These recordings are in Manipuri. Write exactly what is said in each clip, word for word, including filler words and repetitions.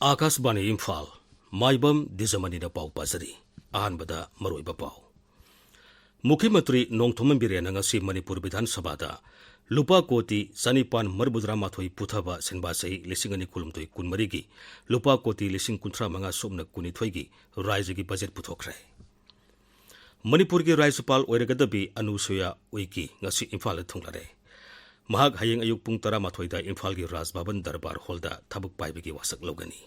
ꯑꯥꯀꯥꯁꯕꯥꯅꯤ ꯏꯝꯐꯥꯜ, ꯃꯥꯏꯕꯝ ꯗꯤꯖꯃꯅꯤꯅ ꯄꯥꯎ ꯄꯥꯖꯔꯤ꯫ ꯑꯍꯥꯟꯕꯗ ꯃꯔꯨꯑꯣꯏꯕ ꯄꯥꯎ꯫ ꯃꯨꯈ꯭ꯌ ꯃꯟꯇ꯭ꯔꯤ ꯅꯣꯡꯊꯣꯝꯕꯝ ꯕꯤꯔꯦꯟꯅ ꯉꯁꯤ ꯃꯅꯤꯄꯨꯔ ꯕꯤꯙꯥꯟ ꯁꯚꯥꯗ ꯂꯨꯄꯥ ꯀꯣꯇꯤ ꯆꯅꯤꯄꯥꯟ ꯃꯔꯤꯐꯨꯇꯔꯥ ꯃꯥꯊꯣꯏ ꯄꯨꯊꯕ ꯁꯦꯟꯕꯥ ꯆꯍꯤ ꯂꯤꯁꯤꯡ ꯑꯅꯤ ꯀꯨꯟꯍꯨꯝꯗꯣꯏ ꯀꯨꯟꯃꯔꯤꯒꯤ ꯂꯨꯄꯥ ꯀꯣꯇꯤ ꯂꯤꯁꯤꯡ ꯀꯨꯟꯊ꯭ꯔꯥ ꯃꯉꯥ ꯁꯨꯞꯅ ꯀꯨꯟꯅꯤꯊꯣꯏꯒꯤ ꯔꯥꯖ꯭ꯌꯒꯤ ꯕꯖꯦꯠ ꯄꯨꯊꯣꯛꯈ꯭ꯔꯦ꯫ ꯃꯅꯤꯄꯨꯔꯒꯤ ꯔꯥꯖ꯭ꯌꯄꯥꯜ ꯑꯣꯏꯔꯒꯗꯕꯤ ꯑꯅꯨꯁꯨꯌꯥ ꯎꯏꯀꯤ ꯉꯁꯤ ꯏꯝꯐꯥꯜꯗ ꯊꯨꯡꯂꯔꯦ꯫ ꯃꯍꯥꯛ ꯍꯌꯦꯡ ꯑꯌꯨꯛ ꯄꯨꯡ ꯇꯔꯥꯃꯥꯊꯣꯏꯗ ꯏꯝꯐꯥꯜꯒꯤ ꯔꯥꯖ ꯚꯕꯟ ꯗꯔꯕꯥꯔ ꯍꯣꯜꯗ ꯊꯕꯛ ꯄꯥꯏꯕꯒꯤ ꯋꯥꯁꯛ ꯂꯧꯒꯅꯤ꯫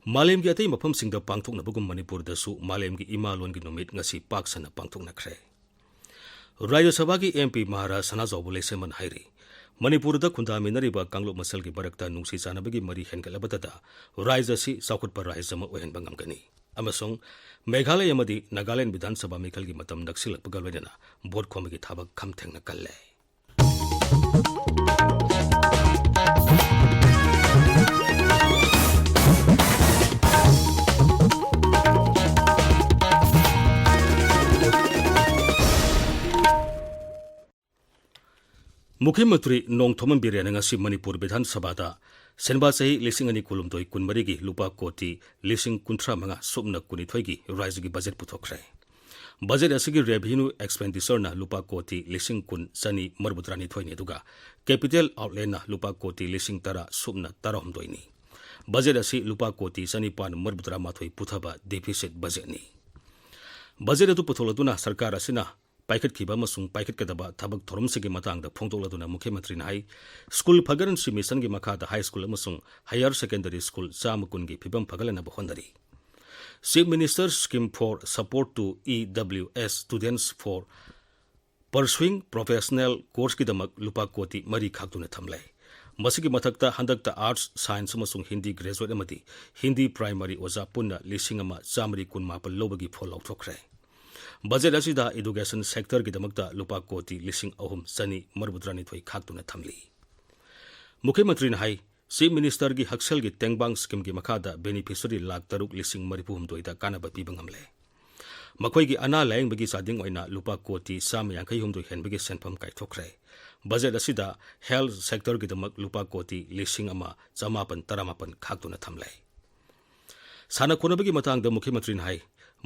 ꯃꯥꯂꯦꯝꯒꯤ ꯑꯇꯩ ꯃꯐꯝꯁꯤꯡꯗ ꯄꯥꯡꯊꯣꯛꯅꯕꯒꯨꯝ ꯃꯅꯤꯄꯨꯔꯗꯁꯨ ꯃꯥꯂꯦꯝꯒꯤ ꯏꯃꯥ ꯂꯣꯟꯒꯤ ꯅꯨꯃꯤꯠ ꯉꯁꯤ ꯄꯥꯛ ꯁꯟꯅ ꯄꯥꯡꯊꯣꯛꯅꯈ꯭ꯔꯦ꯫ ꯔꯥꯖ꯭ꯌ ꯁꯚꯥꯒꯤ MP ꯃꯍꯥꯔꯥꯖ ꯁꯅꯥꯖꯥꯎꯕ ꯂꯩꯁꯦꯝꯕꯅ ꯍꯥꯏꯔꯤ, ꯃꯅꯤꯄꯨꯔꯗ ꯈꯨꯟꯗꯥꯃꯤꯟꯅꯔꯤꯕ ꯀꯥꯡꯂꯨꯞ ꯃꯁꯦꯜꯒꯤ ꯃꯔꯛꯇ ꯅꯨꯡꯁꯤ ꯆꯥꯟꯅꯕꯒꯤ ꯃꯔꯤ ꯍꯦꯟꯒꯠꯂꯕꯗꯇꯗ ꯔꯥꯖ꯭ꯌ ꯑꯁꯤ ꯆꯥꯎꯈꯠꯄ ꯔꯥꯖ꯭ꯌ ꯑꯃ ꯑꯣꯏꯍꯟꯕ ꯉꯝꯒꯅꯤ ꯑꯃꯁꯨꯡ ꯃꯦꯘꯥꯂꯌ ꯑꯃꯗꯤ ꯅꯥꯒꯥꯂꯦꯟ ꯕꯤꯙꯥꯟ ꯁꯚꯥ ꯃꯤꯈꯜꯒꯤ ꯃꯇꯝ ꯅꯛꯁꯤꯜꯂꯛꯄꯒ ꯂꯣꯏꯅꯅ ꯚꯣꯠ ꯈꯣꯝꯕꯒꯤ ꯊꯕꯛ ꯈꯝ ꯊꯦꯡꯅ ꯀꯜꯂꯦ꯫ ꯃꯨꯈ꯭ꯌ ꯃꯟꯇ꯭ꯔꯤ ꯅꯣꯡꯊꯣꯝꯕꯝ ꯕꯤꯔꯦꯟꯅ ꯉꯁꯤ ꯃꯅꯤꯄꯨꯔ ꯕꯤꯙꯥꯟ ꯁꯚꯥꯗ ꯁꯦꯟꯕꯥ ꯆꯍꯤ ꯂꯤꯁꯤꯡ ꯑꯅꯤ ꯀꯨꯟꯍꯨꯝꯗꯣꯏ ꯀꯨꯟꯃꯔꯤꯒꯤ ꯂꯨꯄꯥ ꯀꯣꯇꯤ ꯂꯤꯁꯤꯡ ꯀꯨꯟꯊ꯭ꯔꯥ ꯃꯉꯥ ꯁꯨꯞꯅ ꯀꯨꯟꯅꯤꯊꯣꯏꯒꯤ ꯔꯥꯖ꯭ꯌꯒꯤ ꯕꯖꯦꯠ ꯄꯨꯊꯣꯛꯈ꯭ꯔꯦ꯫ ꯕꯖꯦꯠ ꯑꯁꯤꯒꯤ revenue expenditure ꯅ ꯂꯨꯄꯥ ꯀꯣꯇꯤ ꯂꯤꯁꯤꯡ ꯀꯨꯟ ꯆꯅꯤ ꯃꯔꯤꯐꯨꯇꯔꯥꯅꯤꯊꯣꯏꯅꯤ, ꯑꯗꯨꯒ capital outlay ꯅ ꯂꯨꯄꯥ ꯀꯣꯇꯤ ꯂꯤꯁꯤꯡ ꯇꯔꯥ ꯁꯨꯞꯅ ꯇꯔꯥꯍꯨꯝꯗꯣꯏꯅꯤ꯫ ꯕꯖꯦꯠ ꯑꯁꯤ ꯂꯨꯄꯥ ꯀꯣꯇꯤ ꯆꯅꯤꯄꯥꯟ ꯃꯔꯤꯐꯨꯇꯔꯥꯃꯥꯊꯣꯏ ꯄꯨꯊꯕ deficit ꯕꯖꯦꯠꯅꯤ꯫ ꯕꯖꯦꯠ ꯑꯗꯨ ꯄꯨꯊꯣꯛꯂꯗꯨꯅ ꯁꯔꯀꯥꯔ ꯑꯁꯤꯅ ꯄꯥꯏꯈꯠꯈꯤꯕ ꯑꯃꯁꯨꯡ ꯄꯥꯏꯈꯠꯀꯗꯕ ꯊꯕꯛ ꯊꯧꯔꯝꯁꯤꯡꯒꯤ ꯃꯇꯥꯡꯗ ꯐꯣꯡꯗꯣꯛꯂꯗꯨꯅ ꯃꯨꯈ꯭ꯌ ꯃꯟꯇ꯭ꯔꯤꯅ ꯍꯥꯏ, ꯁ꯭ꯀꯨꯜ ꯐꯒꯠꯍꯟꯁꯤ ꯃꯤꯁꯟꯒꯤ ꯃꯈꯥꯗ ꯍꯥꯏ ꯁ꯭ꯀꯨꯜ ꯑꯃꯁꯨꯡ ꯍꯥꯌꯔ ꯁꯦꯀꯦꯟꯗꯔꯤ ꯁ꯭ꯀꯨꯜ ꯆꯥꯝꯃ ꯀꯨꯟꯒꯤ ꯐꯤꯕꯝ ꯐꯒꯠꯍꯟꯅꯕ ꯍꯣꯠꯅꯔꯤ꯫ Chief Minister Scheme for Support to E W S Students for Pursuing Professional Course ꯀꯤꯗꯃꯛ ꯂꯨꯄꯥ ꯀꯣꯇꯤ ꯃꯔꯤ ꯈꯥꯛꯇꯨꯅ ꯊꯝꯂꯦ꯫ ꯃꯁꯤꯒꯤ ꯃꯊꯛꯇ ꯍꯟꯗꯛꯇ Arts, Science ꯑꯃꯁꯨꯡ Hindi graduate ꯑꯃꯗꯤ Hindi primary ꯑꯣꯖꯥ ꯄꯨꯟꯅ ꯂꯤꯁꯤꯡ ꯑꯃ ꯆꯥꯃꯔꯤ ꯀꯨꯟꯃꯥꯄꯟ ꯂꯧꯕꯒꯤ ꯐꯣꯜ ꯂꯥꯎꯊꯣꯛꯈ꯭ꯔꯦ꯫ ꯕꯖꯦꯠ ꯑꯁꯤꯗ education sector ꯒꯤꯗꯃꯛꯇ ꯂꯨꯄꯥ ꯀꯣꯇꯤ ꯂꯤꯁꯤꯡ ꯑꯍꯨꯝ ꯆꯅꯤ ꯃꯔꯤꯐꯨꯇꯔꯥꯅꯤꯊꯣꯏ ꯈꯥꯛꯇꯨꯅ ꯊꯝꯂꯤ꯫ ꯃꯨꯈ꯭ꯌ ꯃꯟꯇ꯭ꯔꯤꯅ ꯍꯥꯏ, Chief Minister ꯒꯤ ꯍꯛꯁꯦꯜꯒꯤ ꯇꯦꯡꯕꯥꯡ scheme ꯒꯤ ꯃꯈꯥꯗ beneficiary ꯂꯥꯈ ꯇꯔꯨꯛ ꯂꯤꯁꯤꯡ ꯃꯔꯤꯐꯨꯍꯨꯝꯗꯣꯏꯗ ꯀꯥꯟꯅꯕ ꯄꯤꯕ ꯉꯝꯂꯦ꯫ ꯃꯈꯣꯏꯒꯤ ꯑꯅꯥ ꯂꯥꯌꯦꯡꯕꯒꯤ ꯆꯥꯗꯤꯡ ꯑꯣꯏꯅ ꯂꯨꯄꯥ ꯀꯣꯇꯤ ꯆꯥꯝꯃ ꯌꯥꯡꯈꯩ ꯍꯨꯝꯗꯣꯏ ꯍꯦꯟꯕꯒꯤ ꯁꯦꯟꯐꯝ ꯀꯥꯏꯊꯣꯛꯈ꯭ꯔꯦ꯫ ꯕꯖꯦꯠ ꯑꯁꯤꯗ health sectorꯒꯤꯗꯃꯛ ꯂꯨꯄꯥ ꯀꯣꯇꯤ ꯂꯤꯁꯤꯡ ꯑꯃ ꯆꯃꯥꯄꯟ ꯇꯔꯥꯃꯥꯄꯟ ꯈꯥꯛꯇꯨꯅ ꯊꯝꯂꯦ꯫ ꯁꯥꯟꯅ ꯈꯣꯠꯅꯕꯒꯤ ꯃꯇꯥꯡꯗ ꯃꯨꯈ꯭ꯌ ꯃꯟꯇ꯭ꯔꯤꯅ ꯍꯥꯏ,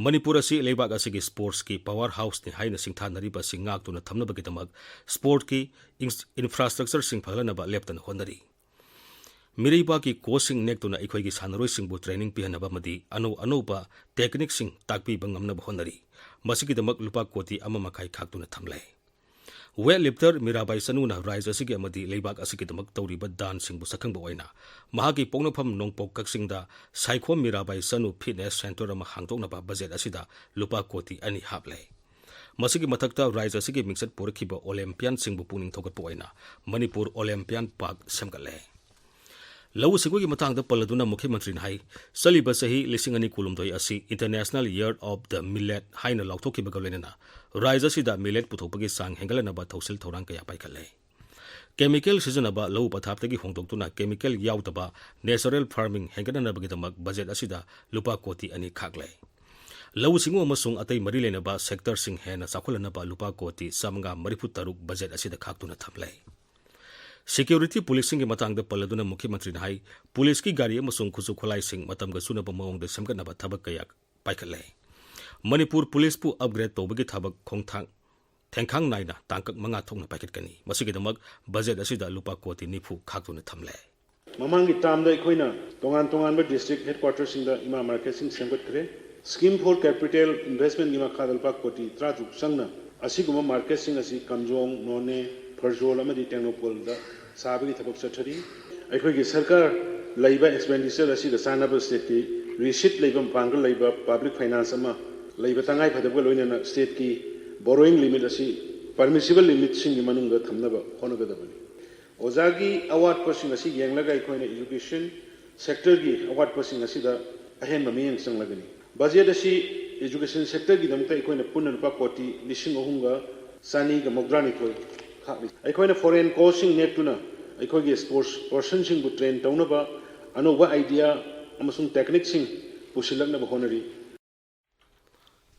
ꯃꯅꯤꯄꯨꯔ ꯑꯁꯤ ꯂꯩꯕꯥꯛ ꯑꯁꯤꯒꯤ sportsꯀꯤ power houseꯅꯤ ꯍꯥꯏꯅ ꯁꯤꯡꯊꯥꯅꯔꯤꯕ ꯑꯁꯤ ꯉꯥꯛꯇꯨꯅ ꯊꯝꯅꯕꯒꯤꯗꯃꯛ sportsꯀꯤ ins-, infrastructureꯁꯤꯡ ꯐꯒꯠꯍꯟꯅꯕ ꯂꯦꯞꯇꯅ ꯍꯣꯠꯅꯔꯤ꯫ ꯃꯤꯔꯩꯕꯥꯛꯀꯤ coachꯁꯤꯡ ꯅꯦꯛꯇꯨꯅ ꯑꯩꯈꯣꯏꯒꯤ ꯁꯥꯟꯅꯔꯣꯏꯁꯤꯡꯕꯨ training ꯄꯤꯍꯟꯅꯕ ꯑꯃꯗꯤ ꯑꯅꯧ ꯑꯅꯧꯕ techniqueꯁꯤꯡ ꯇꯥꯛꯄꯤꯕ ꯉꯝꯅꯕ ꯍꯣꯠꯅꯔꯤ꯫ ꯃꯁꯤꯒꯤꯗꯃꯛ ꯂꯨꯄꯥ ꯀꯣꯇꯤ ꯑꯃ ꯃꯈꯥꯏ ꯈꯥꯛꯇꯨꯅ ꯊꯝꯂꯦ꯫ Weightlifter ꯃꯤꯔꯥꯕꯥꯏ ꯆꯅꯨꯅ ꯔꯥꯏꯖ꯭ꯌ ꯑꯁꯤꯒꯤ ꯑꯃꯗꯤ ꯂꯩꯕꯥꯛ ꯑꯁꯤꯒꯤꯗꯃꯛ ꯇꯧꯔꯤꯕ ꯗꯥꯟꯁꯤꯡꯕꯨ ꯁꯛꯈꯪꯕ ꯑꯣꯏꯅ ꯃꯍꯥꯛꯀꯤ ꯄꯣꯛꯅꯐꯝ ꯅꯣꯡꯄꯣꯛ ꯀꯛꯆꯤꯡꯗ ꯁꯥꯏꯈꯣꯝ ꯃꯤꯔꯥꯕꯥꯏ ꯆꯅꯨ fitness centre ꯑꯃ ꯍꯥꯡꯗꯣꯛꯅꯕ ꯕꯖꯦꯠ ꯑꯁꯤꯗ ꯂꯨꯄꯥ ꯀꯣꯇꯤ ꯑꯅꯤ ꯍꯥꯞꯂꯦ꯫ ꯃꯁꯤꯒꯤ ꯃꯊꯛꯇ ꯔꯥꯏꯖ꯭ꯌ ꯑꯁꯤꯒꯤ ꯃꯤꯡꯆꯠ ꯄꯨꯔꯛꯈꯤꯕ Olympianꯁꯤꯡꯕꯨ ꯄꯨꯛꯅꯤꯡ ꯊꯧꯒꯠꯄ ꯑꯣꯏꯅ ꯃꯅꯤꯄꯨꯔ Olympian Park ꯁꯦꯝꯒꯠꯂꯦ꯫ ꯂꯧꯎ ꯁꯤꯡꯎꯒꯤ ꯃꯇꯥꯡꯗ ꯄꯜꯂꯗꯨꯅ ꯃꯨꯈ꯭ꯌ ꯃꯟꯇ꯭ꯔꯤꯅ ꯍꯥꯏ, ꯆꯠꯂꯤꯕ ꯆꯍꯤ ꯂꯤꯁꯤꯡ ꯑꯅꯤ ꯀꯨꯟꯍꯨꯝꯗꯣꯏ ꯑꯁꯤ International Year of the Millet ꯍꯥꯏꯅ ꯂꯥꯎꯊꯣꯛꯈꯤꯕꯒ ꯂꯣꯏꯅꯅ ꯔꯥꯏꯖ꯭ꯌ ꯑꯁꯤꯗ millet ꯄꯨꯊꯣꯛꯄꯒꯤ ꯆꯥꯡ ꯍꯦꯟꯒꯠꯍꯟꯅꯕ ꯊꯧꯁꯤꯜ ꯊꯧꯔꯥꯡ ꯀꯌꯥ ꯄꯥꯏꯈꯠꯂꯦ꯫ Chemical ꯁꯤꯖꯤꯟꯅꯕ ꯂꯧꯎ ꯄꯊꯥꯞꯇꯒꯤ ꯍꯣꯡꯗꯣꯛꯇꯨꯅ chemical ꯌꯥꯎꯗꯕ natural farming ꯍꯦꯟꯒꯠꯅꯅꯕꯒꯤꯗꯃꯛ ꯕꯖꯦꯠ ꯑꯁꯤꯗ ꯂꯨꯄꯥ ꯀꯣꯇꯤ ꯑꯅꯤ ꯈꯥꯛꯂꯦ꯫ ꯂꯧꯎ ꯁꯤꯡꯎ ꯑꯃꯁꯨꯡ ꯑꯇꯩ ꯃꯔꯤ ꯂꯩꯅꯕ sectorꯁꯤꯡ ꯍꯦꯟꯅ ꯆꯥꯎꯈꯠꯍꯟꯅꯕ ꯂꯨꯄꯥ ꯀꯣꯇꯤ ꯆꯥꯃꯉꯥ ꯃꯔꯤꯐꯨ ꯇꯔꯨꯛ ꯕꯖꯦꯠ ꯑꯁꯤꯗ ꯈꯥꯛꯇꯨꯅ ꯊꯝꯂꯦ꯫ Security policeꯁꯤꯡꯒꯤ ꯃꯇꯥꯡꯗ ꯄꯜꯂꯗꯨꯅ ꯃꯨꯈ꯭ꯌ ꯃꯟꯇ꯭ꯔꯤꯅ ꯍꯥꯏ, policeꯀꯤ ꯒꯥꯔꯤ ꯑꯃꯁꯨꯡ ꯈꯨꯠꯁꯨ ꯈꯨꯠꯂꯥꯏꯁꯤꯡ ꯃꯇꯝꯒ ꯆꯨꯅꯕ ꯃꯑꯣꯡꯗ ꯁꯦꯝꯒꯠꯅꯕ ꯊꯕꯛ ꯀꯌꯥ ꯄꯥꯏꯈꯠꯂꯦ꯫ ꯃꯅꯤꯄꯨꯔ policeꯄꯨ upgrade ꯇꯧꯕꯒꯤ ꯊꯕꯛ ꯈꯣꯡꯊꯥꯡ ꯊꯦꯡꯈꯥꯡ ꯅꯥꯏꯅ ꯇꯥꯡꯀꯛ ꯃꯉꯥ ꯊꯣꯛꯅ ꯄꯥꯏꯈꯠꯀꯅꯤ꯫ ꯃꯁꯤꯒꯤꯗꯃꯛ ꯕꯖꯦꯠ ꯑꯁꯤꯗ ꯂꯨꯄꯥ ꯀꯣꯇꯤ ꯅꯤꯐꯨ ꯈꯥꯛꯇꯨꯅ ꯊꯝꯂꯦ꯫ ꯃꯃꯥꯡꯒꯤ termꯗ ꯑꯩꯈꯣꯏꯅ ꯇꯣꯉꯥꯟ ꯇꯣꯉꯥꯟꯕ district headquarterꯁꯤꯡꯗ ꯏꯃꯥ marketꯁꯤꯡ ꯁꯦꯝꯒꯠꯈ꯭ꯔꯦ꯫ Scheme for Capital Investmentꯀꯤ ꯃꯈꯥꯗ ꯂꯨꯄꯥ ꯀꯣꯇꯤ ꯇꯔꯥꯇꯔꯨꯛ ꯆꯪꯅ ꯑꯁꯤꯒꯨꯝꯕ marketꯁꯤꯡ ꯑꯁꯤ ꯀꯥꯝꯖꯣꯡ, ꯅꯣꯅꯦ, ꯐꯔꯖꯣꯜ ꯑꯃꯗꯤ ꯇꯦꯡꯅꯧꯄꯜꯗ ꯁꯥꯕꯒꯤ ꯊꯕꯛ ꯆꯠꯊꯔꯤ꯫ ꯑꯩꯈꯣꯏꯒꯤ ꯁꯔꯀꯥꯔ ꯂꯩꯕ expenditure ꯑꯁꯤꯒ ꯆꯥꯟꯅꯕ stateꯀꯤ receipt ꯂꯩꯕ ꯃꯄꯥꯡꯒꯜ ꯂꯩꯕ public finance ꯑꯃ ꯂꯩꯕ ꯇꯉꯥꯏ ꯐꯗꯕꯒ ꯂꯣꯏꯅꯅ stateꯀꯤ borrowing limit ꯑꯁꯤ permissible limitꯁꯤꯡꯒꯤ ꯃꯅꯨꯡꯗ ꯊꯝꯅꯕ ꯍꯣꯠꯅꯒꯗꯕꯅꯤ꯫ ꯑꯣꯖꯥꯒꯤ ꯑꯋꯥꯠꯄꯁꯤꯡ ꯑꯁꯤ ꯌꯦꯡꯂꯒ ꯑꯩꯈꯣꯏꯅ education sectorꯒꯤ ꯑꯋꯥꯠꯄꯁꯤꯡ ꯑꯁꯤꯗ ꯑꯍꯦꯟꯕ ꯃꯤꯠꯌꯦꯡ ꯆꯪꯂꯒꯅꯤ꯫ Budget ꯑꯁꯤ education sectorꯒꯤꯗꯃꯛꯇ ꯑꯩꯈꯣꯏꯅ ꯄꯨꯟꯅ ꯂꯨꯄꯥ ꯀꯣꯇꯤ ꯂꯤꯁꯤꯡ ꯑꯍꯨꯝꯒ ꯆꯅꯤꯒ ꯃꯧꯗ꯭ꯔꯥꯅꯤꯊꯣꯏ ꯈꯥꯛꯂꯤ꯫ ꯑꯩꯈꯣꯏꯅ foreign coachꯁꯤꯡ ꯅꯦꯛꯇꯨꯅ ꯑꯩꯈꯣꯏꯒꯤ sports personꯁꯤꯡꯕꯨ train ꯇꯧꯅꯕ ꯑꯅꯧꯕ idea ꯑꯃꯁꯨꯡ techniqueꯁꯤꯡ ꯄꯨꯁꯤꯜꯂꯛꯅꯕ ꯍꯣꯠꯅꯔꯤ꯫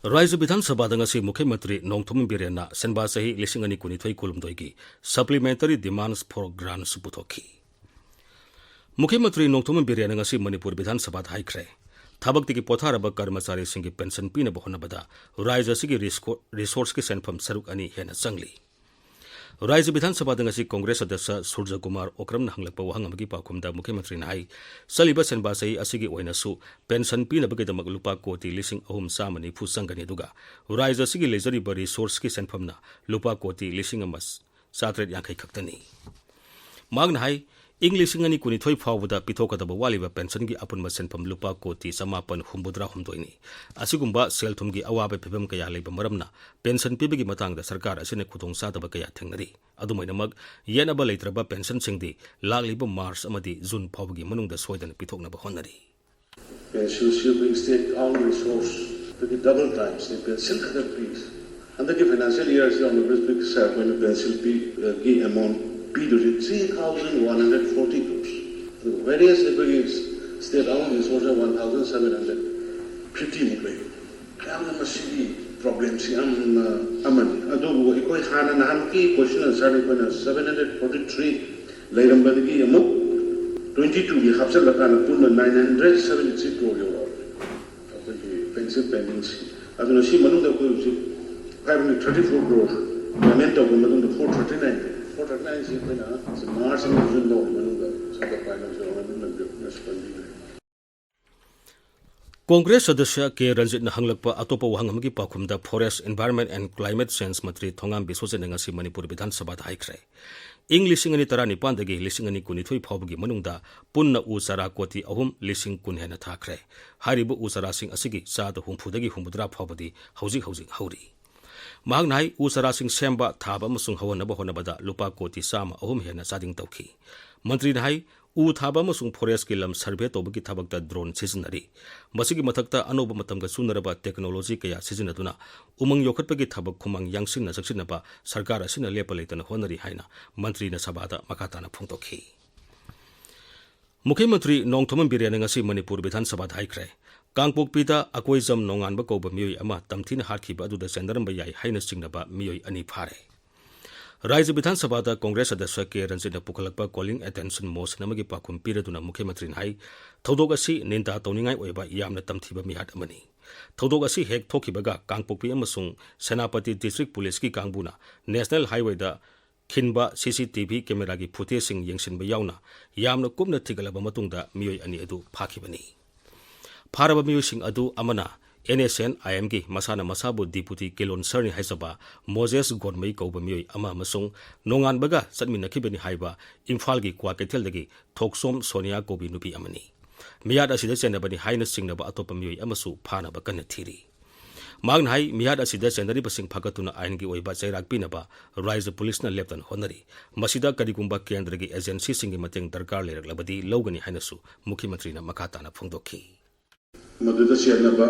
ꯔꯥꯖ꯭ꯌ ꯕꯤꯙꯥꯟ ꯁꯚꯥꯗ ꯉꯁꯤ ꯃꯨꯈ꯭ꯌ ꯃꯟꯇ꯭ꯔꯤ ꯅꯣꯡꯊꯣꯝꯕꯝ ꯕꯤꯔꯦꯟꯅ ꯁꯦꯟꯕꯥ ꯆꯍꯤ ꯂꯤꯁꯤꯡ ꯑꯅꯤ ꯀꯨꯟꯅꯤꯊꯣꯏ ꯀꯨꯟꯍꯨꯝꯗꯣꯏꯒꯤ Supplementary Demands for Grants ꯄꯨꯊꯣꯛꯈꯤ꯫ ꯃꯨꯈ꯭ꯌ ꯃꯟꯇ꯭ꯔꯤ ꯅꯣꯡꯊꯣꯝꯕꯝ ꯕꯤꯔꯦꯟꯅ ꯉꯁꯤ ꯃꯅꯤꯄꯨꯔ ꯕꯤꯙꯥꯟ ꯁꯚꯥꯗ ꯍꯥꯏꯈ꯭ꯔꯦ, ꯊꯕꯛꯇꯒꯤ ꯄꯣꯊꯥꯔꯕ ꯀꯔꯃꯆꯥꯔꯤꯁꯤꯡꯒꯤ ꯄꯦꯟꯁꯟ ꯄꯤꯅꯕ ꯍꯣꯠꯅꯕꯗ ꯔꯥꯖ꯭ꯌ ꯑꯁꯤꯒꯤ ꯔꯤꯁꯀꯣ-, ꯔꯤꯁꯣꯔꯁꯀꯤ ꯁꯦꯟꯐꯝ ꯁꯔꯨꯛ ꯑꯅꯤ ꯍꯦꯟꯅ ꯆꯪꯂꯤ꯫ ꯔꯥꯖ꯭ꯌ ꯕꯤꯙꯥꯟ ꯁꯚꯥꯗ ꯉꯁꯤ ꯀꯣꯡꯒ꯭ꯔꯦꯁ ꯁꯗꯁ꯭ꯌ ꯁꯨꯔꯖ ꯀꯨꯃꯥꯔ ꯑꯣꯀ꯭ꯔꯝꯅ ꯍꯪꯂꯛꯄ ꯋꯥꯍꯪ ꯑꯃꯒꯤ ꯄꯥꯎꯈꯨꯝꯗ ꯃꯨꯈ꯭ꯌ ꯃꯟꯇ꯭ꯔꯤꯅ ꯍꯥꯏ, ꯆꯠꯂꯤꯕ ꯁꯦꯟꯕꯥ ꯆꯍꯤ ꯑꯁꯤꯒꯤ ꯑꯣꯏꯅꯁꯨ ꯄꯦꯟꯁꯟ ꯄꯤꯅꯕꯒꯤꯗꯃꯛ ꯂꯨꯄꯥ ꯀꯣꯇꯤ ꯂꯤꯁꯤꯡ ꯑꯍꯨꯝ ꯆꯥꯝꯃ ꯅꯤꯐꯨ ꯆꯪꯒꯅꯤ, ꯑꯗꯨꯒ ꯔꯥꯖ꯭ꯌ ꯑꯁꯤꯒꯤ ꯂꯩꯖꯔꯤꯕ ꯔꯤꯁꯣꯔꯁꯀꯤ ꯁꯦꯟꯐꯝꯅ ꯂꯨꯄꯥ ꯀꯣꯇꯤ ꯂꯤꯁꯤꯡ ꯑꯃ ꯆꯥꯇ꯭ꯔꯦꯠ ꯌꯥꯡꯈꯩ ꯈꯛꯇꯅꯤ꯫ ꯃꯍꯥꯛꯅ ꯍꯥꯏ, ꯏꯪ ꯂꯤꯁꯤꯡ ꯑꯅꯤ ꯀꯨꯟꯅꯤꯊꯣꯏ ꯐꯥꯎꯕꯗ ꯄꯤꯊꯣꯛꯀꯗꯕ ꯋꯥꯠꯂꯤꯕ ꯄꯦꯟꯁꯟꯒꯤ ꯑꯄꯨꯟꯕ ꯁꯦꯟꯐꯝ ꯂꯨꯄꯥ ꯀꯣꯇꯤ ꯆꯃꯥꯄꯟ ꯍꯨꯝꯐꯨꯇꯔꯥ ꯍꯨꯝꯗꯣꯏꯅꯤ꯫ ꯑꯁꯤꯒꯨꯝꯕ ꯁꯦꯜ ꯊꯨꯝꯒꯤ ꯑꯋꯥꯕ ꯐꯤꯚꯝ ꯀꯌꯥ ꯂꯩꯕ ꯃꯔꯝꯅ ꯄꯦꯟꯁꯟ ꯄꯤꯕꯒꯤ ꯃꯇꯥꯡꯗ ꯁꯔꯀꯥꯔ ꯑꯁꯤꯅ ꯈꯨꯗꯣꯡꯆꯥꯗꯕ ꯀꯌꯥ ꯊꯦꯡꯅꯔꯤ꯫ ꯑꯗꯨꯃꯥꯏꯅꯃꯛ, ꯌꯦꯠꯅꯕ ꯂꯩꯇ꯭ꯔꯕ ꯄꯦꯟꯁꯟꯁꯤꯡꯗꯤ ꯂꯥꯛꯂꯤꯕ ꯃꯥꯔꯆ ꯑꯃꯗꯤ ꯖꯨꯟ ꯐꯥꯎꯕꯒꯤ ꯃꯅꯨꯡꯗ ꯁꯣꯏꯗꯅ ꯄꯤꯊꯣꯛꯅꯕ ꯍꯣꯠꯅꯔꯤ꯫ Pension Shield State Owned Resource ꯑꯗꯨꯒꯤ double times ꯅꯤ ꯄꯦꯟꯁꯤꯜ ꯈꯛꯇ ꯄꯤ꯫ ꯍꯟꯗꯛꯀꯤ financial year ꯑꯁꯤꯗ Honorable Speaker sir ꯑꯩꯈꯣꯏꯅ ꯄꯦꯟꯁꯤꯜ ꯄꯤ, ꯑ, ꯒꯤ amount ꯄꯤꯗꯣꯏꯁꯤ three thousand one hundred forty crores꯫ ꯑꯗꯨꯒ various ꯑꯩꯈꯣꯏꯒꯤ state owned resource one thousand seven hundred fifty ꯃꯨꯛ ꯂꯩ꯫ ꯌꯥꯝꯅ ꯃꯁꯤꯒꯤ problemꯁꯤ ꯌꯥꯝꯅ ꯑꯃꯅꯤ꯫ ꯑꯗꯨꯕꯨ ꯑꯩꯈꯣꯏ ꯍꯥꯟꯅ ꯅꯍꯥꯟꯃꯨꯛꯀꯤ question answerꯗ ꯑꯩꯈꯣꯏꯅ seven hundred forty three ꯂꯩꯔꯝꯕꯗꯒꯤ ꯑꯃꯨꯛ twenty twoꯒꯤ ꯍꯥꯞꯆꯤꯜꯂꯀꯥꯟꯗ ꯄꯨꯟꯅ nine hundred seventy three crore ꯌꯧꯔꯛꯑꯕꯅꯤ ꯑꯩꯈꯣꯏꯒꯤ pension pendingꯁꯤ꯫ ꯑꯗꯨꯅ ꯁꯤ ꯃꯅꯨꯡꯗ ꯑꯩꯈꯣꯏ ꯍꯧꯖꯤꯛ five hundred thirty four crore payment ꯇꯧꯈ꯭ꯔ ꯃꯇꯨꯡꯗ four thirty nine, four thirty nineꯁꯤ ꯑꯩꯈꯣꯏꯅ ꯃꯥꯔꯆ ꯑꯃꯁꯨꯡ ꯖꯨꯟ ꯐꯥꯎꯒꯤ ꯃꯅꯨꯡꯗ ꯁꯔꯀꯥꯔ ꯐꯥꯏꯅꯥꯟꯁ ꯑꯃꯁꯨꯡ ꯀꯣꯡꯒ꯭ꯔꯦꯁ ꯁꯗꯁ꯭ꯌ ꯀꯦ ꯔꯟꯖꯤꯠꯅ ꯍꯪꯂꯛꯄ ꯑꯇꯣꯞꯄ ꯋꯥꯍꯪ ꯑꯃꯒꯤ ꯄꯥꯎꯈꯨꯝꯗ Forest, Environment and Climate Change ꯃꯟꯇ꯭ꯔꯤ ꯊꯣꯉꯥꯝ ꯕꯤꯁ꯭ꯋꯖꯤꯠꯅ ꯉꯁꯤ ꯃꯅꯤꯄꯨꯔ ꯕꯤꯙꯥꯟ ꯁꯚꯥꯗ ꯍꯥꯏꯈ꯭ꯔꯦ, ꯏꯪ ꯂꯤꯁꯤꯡ ꯑꯅꯤ ꯇꯔꯥꯅꯤꯄꯥꯟꯗꯒꯤ ꯂꯤꯁꯤꯡ ꯑꯅꯤ ꯀꯨꯟꯅꯤꯊꯣꯏ ꯐꯥꯎꯕꯒꯤ ꯃꯅꯨꯡꯗ ꯄꯨꯟꯅ ꯎ ꯆꯥꯔꯥ ꯀꯣꯇꯤ ꯑꯍꯨꯝ ꯂꯤꯁꯤꯡ ꯀꯨꯟ ꯍꯦꯟꯅ ꯊꯥꯈ꯭ꯔꯦ꯫ ꯍꯥꯏꯔꯤꯕ ꯎ ꯆꯥꯔꯥꯁꯤꯡ ꯑꯁꯤꯒꯤ ꯆꯥꯗ ꯍꯨꯝꯐꯨꯗꯒꯤ ꯍꯨꯝꯐꯨꯇꯔꯥ ꯐꯥꯎꯕꯗꯤ ꯍꯧꯖꯤꯛ ꯍꯧꯖꯤꯛ ꯍꯧꯔꯤ꯫ ꯃꯍꯥꯛꯅ ꯍꯥꯏ, ꯎ ꯆꯥꯔꯥꯁꯤꯡ ꯁꯦꯝꯕ, ꯊꯥꯕ ꯑꯃꯁꯨꯡ ꯍꯧꯍꯟꯅꯕ ꯍꯣꯠꯅꯕꯗ ꯂꯨꯄꯥ ꯀꯣꯇꯤ ꯆꯥꯝꯃ ꯑꯍꯨꯝ ꯍꯦꯟꯅ ꯆꯥꯗꯤꯡ ꯇꯧꯈꯤ꯫ ꯃꯟꯇ꯭ꯔꯤꯅ ꯍꯥꯏ, ꯎ ꯊꯥꯕ ꯑꯃꯁꯨꯡ forestꯀꯤ ꯂꯝ survey ꯇꯧꯕꯒꯤ ꯊꯕꯛꯇ drone ꯁꯤꯖꯤꯟꯅꯔꯤ꯫ ꯃꯁꯤꯒꯤ ꯃꯊꯛꯇ ꯑꯅꯧꯕ ꯃꯇꯝꯒ ꯆꯨꯅꯔꯕ technology ꯀꯌꯥ ꯁꯤꯖꯤꯟꯅꯗꯨꯅ ꯎꯃꯪ ꯌꯣꯛꯈꯠꯄꯒꯤ ꯊꯕꯛ ꯈꯨꯃꯥꯡ ꯌꯥꯡꯁꯤꯟꯅ ꯆꯪꯁꯤꯟꯅꯕ ꯁꯔꯀꯥꯔ ꯑꯁꯤꯅ ꯂꯦꯞꯄ ꯂꯩꯇꯅ ꯍꯣꯠꯅꯔꯤ ꯍꯥꯏꯅ ꯃꯟꯇ꯭ꯔꯤꯅ ꯁꯚꯥꯗ ꯃꯈꯥ ꯇꯥꯅ ꯐꯣꯡꯗꯣꯛꯈꯤ꯫ ꯃꯨꯈ꯭ꯌ ꯃꯟꯇ꯭ꯔꯤ ꯅꯣꯡꯊꯣꯝꯕꯝ ꯕꯤꯔꯦꯟꯅ ꯉꯁꯤ ꯃꯅꯤꯄꯨꯔ ꯕꯤꯙꯥꯟ ꯁꯚꯥꯗ ꯍꯥꯏꯈ꯭ꯔꯦ, ꯀꯥꯡꯄꯣꯛꯄꯤꯗ ꯑꯀꯣꯏꯖꯝ ꯅꯣꯡꯉꯥꯟꯕ ꯀꯧꯕ ꯃꯤꯑꯣꯏ ꯑꯃ ꯇꯝꯊꯤꯅ ꯍꯥꯠꯈꯤꯕ ꯑꯗꯨꯗ ꯆꯦꯟꯅꯔꯝꯕ ꯌꯥꯏ ꯍꯥꯏꯅ ꯆꯤꯡꯅꯕ ꯃꯤꯑꯣꯏ ꯑꯅꯤ ꯐꯥꯔꯦ꯫ ꯔꯥꯖ꯭ꯌ ꯕꯤꯙꯥꯟ ꯁꯚꯥꯗ ꯀꯣꯡꯒ꯭ꯔꯦꯁ ꯑꯗ꯭ꯌꯛꯁ ꯀꯦ ꯔꯟꯖꯤꯠꯅ ꯄꯨꯈꯠꯂꯛꯄ calling attention motion ꯑꯃꯒꯤ ꯄꯥꯎꯈꯨꯝ ꯄꯤꯔꯗꯨꯅ ꯃꯨꯈ꯭ꯌ ꯃꯟꯇ꯭ꯔꯤꯅ ꯍꯥꯏ, ꯊꯧꯗꯣꯛ ꯑꯁꯤ ꯅꯤꯟꯗꯥ ꯇꯧꯅꯤꯡꯉꯥꯏ ꯑꯣꯏꯕ ꯌꯥꯝꯅ ꯇꯝꯊꯤꯕ ꯃꯤꯍꯥꯠ ꯑꯃꯅꯤ꯫ ꯊꯧꯗꯣꯛ ꯑꯁꯤ ꯍꯦꯛ ꯊꯣꯛꯈꯤꯕꯒ ꯀꯥꯡꯄꯣꯛꯄꯤ ꯑꯃꯁꯨꯡ ꯁꯦꯅꯥꯄꯇꯤ ꯗꯤꯁꯇ꯭ꯔꯤꯛ ꯄꯨꯂꯤꯁꯀꯤ ꯀꯥꯡꯕꯨꯅ ꯅꯦꯁꯅꯦꯜ ꯍꯥꯏꯋꯦꯗ ꯈꯤꯟꯕ ꯁꯤ ꯁꯤ ꯇꯤ ꯚꯤ ꯀꯦꯃꯦꯔꯥꯒꯤ ꯐꯨꯇꯦꯖꯁꯤꯡ ꯌꯦꯡꯁꯤꯟꯕ ꯌꯥꯎꯅ ꯌꯥꯝꯅ ꯀꯨꯞꯅ ꯊꯤꯒꯠꯂꯕ ꯃꯇꯨꯡꯗ ꯃꯤꯑꯣꯏ ꯑꯅꯤ ꯑꯗꯨ ꯐꯥꯈꯤꯕꯅꯤ꯫ ꯐꯥꯔꯕ ꯃꯤꯑꯣꯏꯁꯤꯡ ꯑꯗꯨ ꯑꯃꯅ ꯑꯦꯟ ꯑꯦꯁ ꯑꯦꯟ ꯑꯥꯏ ꯑꯦꯝꯒꯤ ꯃꯁꯥꯅ ꯃꯁꯥꯕꯨ ꯗꯤꯄꯨꯇꯤ ꯀꯦꯂꯣꯟꯁꯔꯅꯤ ꯍꯥꯏꯖꯕ ꯃꯣꯖꯦꯁ ꯒꯣꯟꯃꯩ ꯀꯧꯕ ꯃꯤꯑꯣꯏ ꯑꯃ ꯑꯃꯁꯨꯡ ꯅꯣꯡꯉꯥꯟꯕꯒ ꯆꯠꯃꯤꯟꯅꯈꯤꯕꯅꯤ ꯍꯥꯏꯕ ꯏꯝꯐꯥꯜꯒꯤ ꯀ꯭ꯋꯥ ꯀꯩꯊꯦꯜꯗꯒꯤ ꯊꯣꯛꯆꯣꯝ ꯁꯣꯅꯤꯌꯥ ꯀꯧꯕꯤ ꯅꯨꯄꯤ ꯑꯃꯅꯤ꯫ ꯃꯤꯍꯥꯠ ꯑꯁꯤꯗ ꯆꯦꯟꯅꯕꯅꯤ ꯍꯥꯏꯅ ꯆꯤꯡꯅꯕ ꯑꯇꯣꯞꯄ ꯃꯤꯑꯣꯏ ꯑꯃꯁꯨ ꯐꯥꯅꯕ ꯀꯟꯅ ꯊꯤꯔꯤ꯫ ꯃꯍꯥꯛꯅ ꯍꯥꯏ, ꯃꯤꯍꯥꯠ ꯑꯁꯤꯗ ꯆꯦꯟꯅꯔꯤꯕꯁꯤꯡ ꯐꯥꯒꯠꯇꯨꯅ ꯑꯥꯏꯟꯒꯤ ꯑꯣꯏꯕ ꯆꯩꯔꯥꯛ ꯄꯤꯅꯕ ꯔꯥꯖ꯭ꯌ ꯄꯨꯂꯤꯁꯅ ꯂꯦꯞꯇꯅ ꯍꯣꯠꯅꯔꯤ꯫ ꯃꯁꯤꯗ ꯀꯔꯤꯒꯨꯝꯕ ꯀꯦꯟꯗ꯭ꯔꯒꯤ ꯑꯦꯖꯦꯟꯁꯤꯁꯤꯡꯒꯤ ꯃꯇꯦꯡ ꯗꯔꯀꯥꯔ ꯂꯩꯔꯛꯂꯕꯗꯤ ꯂꯧꯒꯅꯤ ꯍꯥꯏꯅꯁꯨ ꯃꯨꯈ꯭ꯌ ꯃꯟꯇ꯭ꯔꯤꯅ ꯃꯈꯥ ꯇꯥꯅ ꯐꯣꯡꯗꯣꯛꯈꯤ꯫ ꯃꯗꯨꯗ ꯆꯦꯟꯅꯕ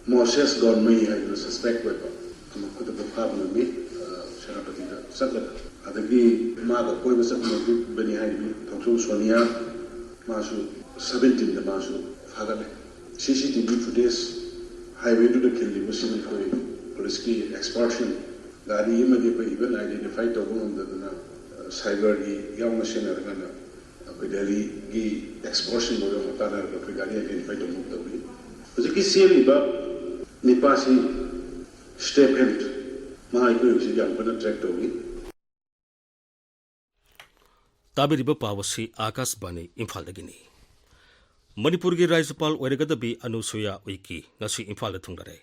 ꯃꯣꯁꯦꯁ ꯒꯣꯟꯃꯩ ꯍꯥꯏꯗꯨꯅ ꯁꯁꯄꯦꯛ ꯑꯣꯏꯕ ꯑꯃ ꯈꯨꯗꯛꯇ ꯐꯥꯕ ꯉꯝꯃꯤ꯫ ꯑ, ꯁꯦꯅꯥꯄꯇꯤꯗ ꯆꯠꯂꯒ, ꯑꯗꯒꯤ ꯃꯥꯒ ꯀꯣꯏꯕ ꯆꯠꯃꯤꯟꯅꯈꯤꯕꯅꯤ ꯍꯥꯏꯔꯤꯕꯤ ꯊꯣꯡꯆꯣꯝ ꯁꯣꯅꯤꯌꯥ, ꯃꯥꯁꯨ ꯁꯕꯦꯟꯇꯤꯟꯗ ꯃꯥꯁꯨ ꯐꯥꯒꯠꯂꯦ꯫ ꯁꯤ ꯁꯤ ꯇꯤ ꯚꯤ ꯐꯨꯇꯦꯖ ꯍꯥꯏꯋꯦꯗꯨꯗ ꯈꯤꯜꯂꯤꯕꯁꯤꯡ ꯑꯩꯈꯣꯏ ꯄꯨꯂꯤꯁꯀꯤ ꯑꯦꯛꯁꯄꯔꯠꯁꯤꯡ, ꯒꯥꯔꯤ ꯑꯃꯗꯤ ꯑꯩꯈꯣꯏ ꯏꯚꯟ ꯑꯥꯏꯗꯦꯟꯇꯤꯐꯥꯏ ꯇꯧꯕ ꯉꯝꯗꯗꯅ, ꯑ, ꯁꯥꯏꯕꯔꯒꯤ ꯌꯥꯎꯅ ꯁꯤꯖꯤꯟꯅꯔꯀꯥꯟꯗ ꯑꯩꯈꯣꯏ ꯗꯦꯜꯂꯤꯒꯤ ꯑꯦꯛꯁꯄꯔꯠꯁꯤꯡ ꯃꯔꯛ ꯑꯃ ꯇꯥꯟꯅꯔꯒ ꯑꯩꯈꯣꯏ ꯒꯥꯔꯤ ꯑꯥꯏꯗꯦꯟꯇꯤꯐꯥꯏ ꯇꯧꯅꯕ ꯇꯧꯔꯤ꯫ ꯍꯧꯖꯤꯛꯀꯤ ꯆꯦꯜꯂꯤꯕ ꯅꯤꯄꯥꯁꯤ ꯁ꯭ꯇꯦꯞ ꯍꯦꯟ, ꯃꯥ ꯑꯩꯈꯣꯏ ꯍꯧꯖꯤꯛ ꯌꯥꯝ ꯀꯟꯅ ꯇ꯭ꯔꯦꯛ ꯇꯧꯔꯤ꯫ ꯇꯥꯕꯤꯔꯤꯕ ꯄꯥꯎ ꯑꯁꯤ ꯑꯥꯀꯥꯁꯕꯥꯅꯤ ꯏꯝꯐꯥꯜꯗꯒꯤꯅꯤ꯫ ꯃꯅꯤꯄꯨꯔꯒꯤ ꯔꯥꯖ꯭ꯌꯄꯥꯜ ꯑꯣꯏꯔꯒꯗꯕꯤ ꯑꯅꯨꯁꯨꯌꯥ ꯎꯏꯀꯤ ꯉꯁꯤ ꯏꯝꯐꯥꯜꯗ ꯊꯨꯡꯂꯔꯦ꯫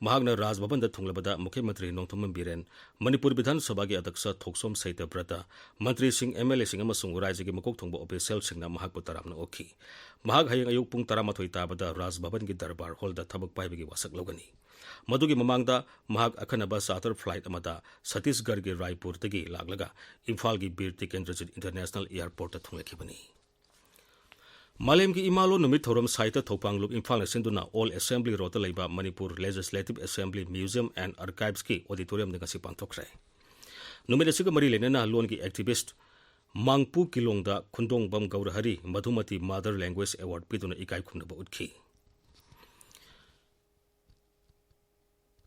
ꯃꯍꯥꯛꯅ ꯔꯥꯖ ꯚꯕꯟꯗ ꯊꯨꯡꯂꯕꯗ ꯃꯨꯈ꯭ꯌ ꯃꯟꯇ꯭ꯔꯤ ꯅꯣꯡꯊꯣꯝꯕꯝ ꯕꯤꯔꯦꯟ, ꯃꯅꯤꯄꯨꯔ ꯕꯤꯙꯥꯟ ꯁꯚꯥꯒꯤ ꯑꯗ꯭ꯌꯛꯁ ꯊꯣꯛꯆꯣꯝ ꯁꯩꯇꯕ꯭ꯔꯇ, ꯃꯟꯇ꯭ꯔꯤꯁꯤꯡ, ꯑꯦꯝ ꯑꯦꯜ ꯑꯦꯁꯤꯡ ꯑꯃꯁꯨꯡ ꯔꯥꯖ꯭ꯌꯒꯤ ꯃꯀꯣꯛ ꯊꯣꯡꯕ ꯑꯣꯐꯤꯁꯤꯌꯦꯜꯁꯤꯡꯅ ꯃꯍꯥꯛꯄꯨ ꯇꯔꯥꯝꯅ ꯑꯣꯛꯈꯤ꯫ ꯃꯍꯥꯛ ꯍꯌꯦꯡ ꯑꯌꯨꯛ ꯄꯨꯡ ꯇꯔꯥꯃꯥꯊꯣꯏ ꯇꯥꯕꯗ ꯔꯥꯖ ꯚꯕꯟꯒꯤ ꯗꯔꯕꯥꯔ ꯍꯣꯜꯗ ꯊꯕꯛ ꯄꯥꯏꯕꯒꯤ ꯋꯥꯁꯛ ꯂꯧꯒꯅꯤ꯫ ꯃꯗꯨꯒꯤ ꯃꯃꯥꯡꯗ ꯃꯍꯥꯛ ꯑꯈꯟꯅꯕ ꯆꯥꯔꯇꯔ ꯐ꯭ꯂꯥꯏꯠ ꯑꯃꯗ ꯁꯇꯤꯁꯒꯔꯒꯤ ꯔꯥꯏꯄꯨꯔꯗꯒꯤ ꯂꯥꯛꯂꯒ ꯏꯝꯐꯥꯜꯒꯤ ꯕꯤꯔ ꯇꯤꯀꯦꯟꯗ꯭ꯔꯖꯤꯠ ꯏꯟꯇꯔꯅꯦꯁꯅꯦꯜ ꯑꯦꯌꯔꯄꯣꯔꯠꯇ ꯊꯨꯡꯂꯈꯤꯕꯅꯤ꯫ ꯃꯥꯂꯦꯝꯒꯤ ꯏꯃꯥꯂꯣꯟ ꯅꯨꯃꯤꯠ ꯊꯧꯔꯝ ꯁꯥꯍꯤꯇ꯭ꯌ ꯊꯧꯄꯥꯡꯂꯨꯞ ꯏꯝꯐꯥꯜꯅ ꯁꯤꯟꯗꯨꯅ ꯑꯣꯜ ꯑꯦꯁꯦꯝꯕ꯭ꯂꯤ ꯔꯣꯗꯇ ꯂꯩꯕ Manipur legislative assembly museum and ꯑꯥꯔꯀꯥꯏꯚꯁꯀꯤ ꯑꯣꯗꯤꯇꯣꯔꯤꯌꯝꯗ ꯉꯁꯤ ꯄꯥꯡꯊꯣꯛꯈ꯭ꯔꯦ꯫ ꯅꯨꯃꯤꯠ ꯑꯁꯤꯒ ꯃꯔꯤ ꯂꯩꯅꯅ ꯂꯣꯟꯒꯤ ꯑꯦꯛꯇꯤꯚꯤꯁ꯭ꯠ ꯃꯥꯡꯄꯨ ꯀꯤꯂꯣꯡꯗ ꯈꯨꯟꯗꯣꯡꯕꯝ Gourahari Madhumati mother language award ꯄꯤꯗꯨꯅ ꯏꯀꯥꯏ ꯈꯨꯝꯅꯕ ꯎꯠꯈꯤ꯫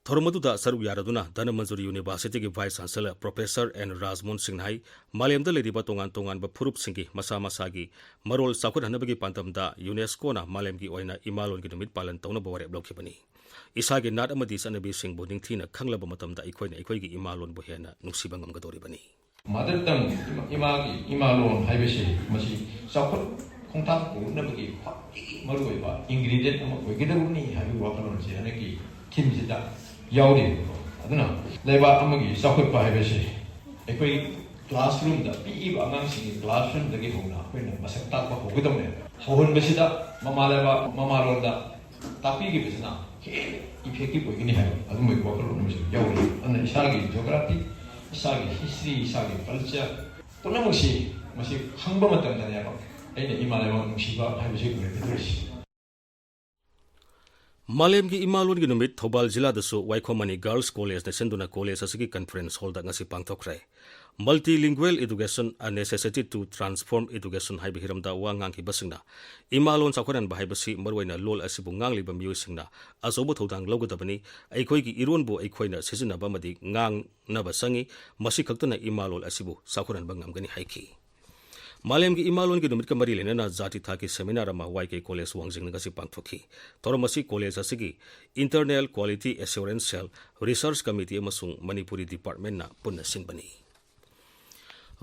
ꯊꯧꯔꯝ ꯑꯗꯨꯗ ꯁꯔꯨꯛ ꯌꯥꯔꯗꯨꯅ ꯙꯅꯃꯟꯖꯨꯔꯤ ꯌꯨꯅꯤꯚꯔꯁꯤꯇꯤꯒꯤ ꯚꯥꯏꯁ ꯆꯥꯟꯁꯦꯂꯔ ꯄ꯭ꯔꯣꯐꯦꯁꯔ ꯑꯦꯟ ꯔꯥꯖꯃꯣꯍꯟ ꯁꯤꯡꯅ ꯍꯥꯏ, ꯃꯥꯂꯦꯝꯗ ꯂꯩꯔꯤꯕ ꯇꯣꯉꯥꯟ ꯇꯣꯉꯥꯟꯕ ꯐꯨꯔꯨꯞꯁꯤꯡꯒꯤ ꯃꯁꯥ ꯃꯁꯥꯒꯤ ꯃꯔꯣꯜ ꯆꯥꯎꯈꯠꯍꯟꯅꯕꯒꯤ ꯄꯥꯟꯗꯝꯗ ꯌꯨꯅꯦꯁꯀꯣꯅ ꯃꯥꯂꯦꯝꯒꯤ ꯑꯣꯏꯅ ꯏꯃꯥ ꯂꯣꯟꯒꯤ ꯅꯨꯃꯤꯠ ꯄꯥꯂꯟ ꯇꯧꯅꯕ ꯋꯥꯔꯦꯞ ꯂꯧꯈꯤꯕꯅꯤ꯫ ꯏꯁꯥꯒꯤ ꯅꯥꯠ ꯑꯃꯗꯤ ꯆꯠꯅꯕꯤꯁꯤꯡꯕꯨ ꯅꯤꯡꯊꯤꯅ ꯈꯪꯂꯕ ꯃꯇꯝꯗ ꯑꯩꯈꯣꯏꯅ ꯑꯩꯈꯣꯏꯒꯤ ꯏꯃꯥ ꯂꯣꯟꯕꯨ ꯍꯦꯟꯅ ꯅꯨꯡꯁꯤꯕ ꯉꯝꯒꯗꯧꯔꯤꯕꯅꯤ꯫ ꯃꯥꯗꯔ ꯇꯪ, ꯏꯃꯥꯒꯤ ꯏꯃꯥ ꯂꯣꯟ ꯍꯥꯏꯕꯁꯤ ꯃꯁꯤ ꯆꯥꯎꯈꯠ ꯈꯣꯡꯊꯥꯡ ꯄꯨꯔꯛꯅꯕꯒꯤ ꯈ꯭ꯋꯥꯏꯗꯒꯤ ꯃꯔꯨꯑꯣꯏꯕ ꯏꯟꯒ꯭ꯔꯤꯗꯤꯌꯦꯟ ꯑꯃ ꯑꯣꯏꯒꯗꯧꯕꯅꯤ ꯍꯥꯏꯕꯒꯤ ꯋꯥꯈꯜꯂꯣꯟꯁꯦ ꯍꯟꯗꯛꯀꯤ ꯊꯤꯝꯁꯤꯗ ꯌꯥꯎꯔꯤꯕꯀꯣ꯫ ꯑꯗꯨꯅ ꯂꯩꯕꯥꯛ ꯑꯃꯒꯤ ꯆꯥꯎꯈꯠꯄ ꯍꯥꯏꯕꯁꯤ ꯑꯩꯈꯣꯏ ꯀ꯭ꯂꯥꯁꯔꯨꯝꯗ ꯄꯤꯛꯏꯕ ꯑꯉꯥꯡꯁꯤꯡꯒꯤ ꯀ꯭ꯂꯥꯁꯔꯨꯝꯗꯒꯤ ꯍꯧꯅ ꯑꯩꯈꯣꯏꯅ ꯃꯁꯛ ꯇꯥꯛꯄ ꯍꯧꯒꯗꯧꯅꯦꯕ꯫ ꯍꯧꯍꯟꯕꯁꯤꯗ ꯃꯃꯥ ꯂꯩꯕꯥꯛ, ꯃꯃꯥ ꯂꯣꯟꯗ ꯇꯥꯛꯄꯤꯈꯤꯕꯁꯤꯅ ꯍꯦꯟꯅ ꯏꯐꯦꯛꯇꯤꯚ ꯑꯣꯏꯒꯅꯤ ꯍꯥꯏꯕ ꯑꯗꯨꯝꯕꯒꯤ ꯋꯥꯈꯜꯂꯣꯟ ꯑꯃꯁꯨ ꯌꯥꯎꯔꯤ꯫ ꯑꯗꯨꯅ ꯏꯁꯥꯒꯤ ꯖꯤꯑꯣꯒ꯭ꯔꯥꯐꯤ, ꯏꯁꯥꯒꯤ ꯍꯤꯁꯇ꯭ꯔꯤ, ꯏꯁꯥꯒꯤ ꯀꯜꯆꯔ ꯄꯨꯝꯅꯃꯛꯁꯤ ꯃꯁꯤ ꯈꯪꯕ ꯃꯇꯝꯗꯅꯦꯕ ꯑꯩꯅ ꯏꯃꯥ ꯂꯩꯕꯥꯛ ꯅꯨꯡꯁꯤꯕ ꯍꯥꯏꯕꯁꯤ ꯑꯣꯏꯔꯛꯀꯗꯣꯔꯤꯁꯤ꯫ ꯃꯥꯂꯦꯝꯒꯤ ꯏꯃꯥ ꯂꯣꯟꯒꯤ ꯅꯨꯃꯤꯠ ꯊꯧꯕꯥꯜ ꯖꯤꯂꯥꯗꯁꯨ ꯋꯥꯏꯈꯣꯝ ꯃꯅꯤ ꯒꯥꯔꯜꯁ ꯀꯣꯂꯦꯖꯅ ꯁꯤꯟꯗꯨꯅ ꯀꯣꯂꯦꯖ ꯑꯁꯤꯒꯤ ꯀꯟꯐꯔꯦꯟꯁ ꯍꯣꯜꯗ ꯉꯁꯤ ꯄꯥꯡꯊꯣꯛꯈ꯭ꯔꯦ꯫ Multilingual Education, A Necessity to Transform Education ꯍꯥꯏꯕ ꯍꯤꯔꯝꯗ ꯋꯥ ꯉꯥꯡꯈꯤꯕꯁꯤꯡꯅ ꯏꯃꯥ ꯂꯣꯟ ꯆꯥꯎꯈꯠꯍꯟꯕ ꯍꯥꯏꯕꯁꯤ ꯃꯔꯨꯑꯣꯏꯅ ꯂꯣꯜ ꯑꯁꯤꯕꯨ ꯉꯥꯡꯂꯤꯕ ꯃꯤꯑꯣꯏꯁꯤꯡꯅ ꯑꯆꯧꯕ ꯊꯧꯗꯥꯡ ꯂꯧꯒꯗꯕꯅꯤ꯫ ꯑꯩꯈꯣꯏꯒꯤ ꯏꯔꯣꯟꯕꯨ ꯑꯩꯈꯣꯏꯅ ꯁꯤꯖꯤꯟꯅꯕ ꯑꯃꯗꯤ ꯉꯥꯡꯅꯕ ꯆꯪꯏ꯫ ꯃꯁꯤ ꯈꯛꯇꯅ ꯏꯃꯥ ꯂꯣꯜ ꯑꯁꯤꯕꯨ ꯆꯥꯎꯈꯠꯍꯟꯕ ꯉꯝꯒꯅꯤ ꯍꯥꯏꯈꯤ꯫ ꯃꯥꯂꯦꯝꯒꯤ ꯏꯃꯥ ꯂꯣꯟꯒꯤ ꯅꯨꯃꯤꯠꯀ ꯃꯔꯤ ꯂꯩꯅꯅ ꯖꯥꯇꯤ ꯊꯥꯛꯀꯤ ꯁꯦꯃꯤꯅꯥꯔ ꯑꯃ ꯋꯥꯏ ꯀꯦ ꯀꯣꯂꯦꯖ ꯋꯥꯡꯖꯤꯡꯅ ꯉꯁꯤ ꯄꯥꯡꯊꯣꯛꯈꯤ꯫ ꯊꯧꯔꯝ ꯑꯁꯤ ꯀꯣꯂꯦꯖ ꯑꯁꯤꯒꯤ Internal Quality Assurance Cell, Research Committee ꯑꯃꯁꯨꯡ ꯃꯅꯤꯄꯨꯔꯤ ꯗꯤꯄꯥꯔꯠꯃꯦꯟꯅ ꯄꯨꯟꯅ ꯁꯤꯟꯕꯅꯤ꯫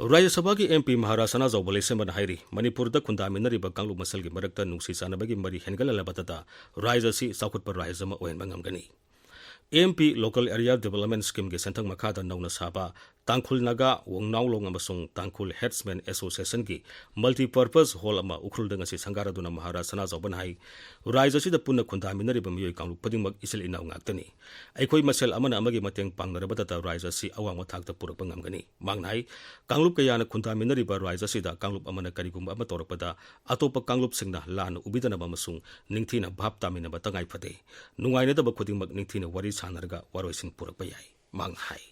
ꯔꯥꯖ꯭ꯌ ꯁꯚꯥꯒꯤ ꯑꯦꯝ ꯄꯤ ꯃꯍꯥꯔꯥꯖ ꯁꯅꯥꯖꯥꯎꯕ ꯂꯩꯁꯦꯝꯕꯅ ꯍꯥꯏꯔꯤ, ꯃꯅꯤꯄꯨꯔꯗ ꯈꯨꯟꯗꯥꯃꯤꯟꯅꯔꯤꯕ ꯀꯥꯡꯂꯨꯞ ꯃꯁꯦꯜꯒꯤ ꯃꯔꯛꯇ ꯅꯨꯡꯁꯤ ꯆꯥꯟꯅꯕꯒꯤ ꯃꯔꯤ ꯍꯦꯟꯒꯠꯍꯜꯂꯕꯗꯇ ꯔꯥꯖ꯭ꯌ ꯑꯁꯤ ꯆꯥꯎꯈꯠꯄ ꯔꯥꯖ꯭ꯌ ꯑꯃ ꯑꯣꯏꯍꯟꯕ ꯉꯝꯒꯅꯤ꯫ M P Local Area Development Scheme ꯒꯤ ꯁꯦꯟꯊꯪ ꯃꯈꯥꯗ ꯅꯧꯅ ꯁꯥꯕ ꯇꯥꯡꯈꯨꯜ ꯅꯥꯒꯥ ꯋꯣꯡꯅꯥꯎꯂꯣꯡ ꯑꯃꯁꯨꯡ ꯇꯥꯡꯈꯨꯜ Headsman Association ꯒꯤ Multipurpose Hall ꯑꯃ ꯎꯈ꯭ꯔꯨꯜꯗ ꯉꯁꯤ ꯁꯪꯒꯥꯔꯗꯨꯅ ꯃꯍꯥꯔꯥꯖ ꯁꯅꯥꯖꯥꯎꯕꯅ ꯍꯥꯏ, ꯔꯥꯖ꯭ꯌ ꯑꯁꯤꯗ ꯄꯨꯟꯅ ꯈꯨꯟꯗꯥꯃꯤꯟꯅꯔꯤꯕ ꯃꯤꯑꯣꯏ ꯀꯥꯡꯂꯨꯞ ꯈꯨꯗꯤꯡꯃꯛ ꯏꯆꯤꯜ ꯏꯅꯥꯎ ꯉꯥꯛꯇꯅꯤ꯫ ꯑꯩꯈꯣꯏ ꯃꯁꯦꯜ ꯑꯃꯅ ꯑꯃꯒꯤ ꯃꯇꯦꯡ ꯄꯥꯡꯅꯔꯕꯗꯇ ꯔꯥꯖ꯭ꯌ ꯑꯁꯤ ꯑꯋꯥꯡꯕ ꯊꯥꯛꯇ ꯄꯨꯔꯛꯄ ꯉꯝꯒꯅꯤ꯫ ꯃꯍꯥꯛꯅ ꯍꯥꯏ, ꯀꯥꯡꯂꯨꯞ ꯀꯌꯥꯅ ꯈꯨꯟꯗꯥꯃꯤꯟꯅꯔꯤꯕ ꯔꯥꯖ꯭ꯌ ꯑꯁꯤꯗ ꯀꯥꯡꯂꯨꯞ ꯑꯃꯅ ꯀꯔꯤꯒꯨꯝꯕ ꯑꯃ ꯇꯧꯔꯛꯄꯗ ꯑꯇꯣꯞꯄ ꯀꯥꯡꯂꯨꯞꯁꯤꯡꯅ ꯂꯥꯟꯅ ꯎꯕꯤꯗꯅꯕ ꯑꯃꯁꯨꯡ ꯅꯤꯡꯊꯤꯅ ꯚꯥꯞ ꯇꯥꯃꯤꯟꯅꯕ ꯇꯉꯥꯏ ꯐꯗꯦ꯫ ꯅꯨꯡꯉꯥꯏꯅꯗꯕ ꯈꯨꯗꯤꯡꯃꯛ ꯅꯤꯡꯊꯤꯅ ꯋꯥꯔꯤ ꯁꯥꯟꯅꯔꯒ ꯋꯥꯔꯣꯏꯁꯤꯟ ꯄꯨꯔꯛꯄ ꯌꯥꯏ, ꯃꯍꯥꯛꯅ ꯍꯥꯏ꯫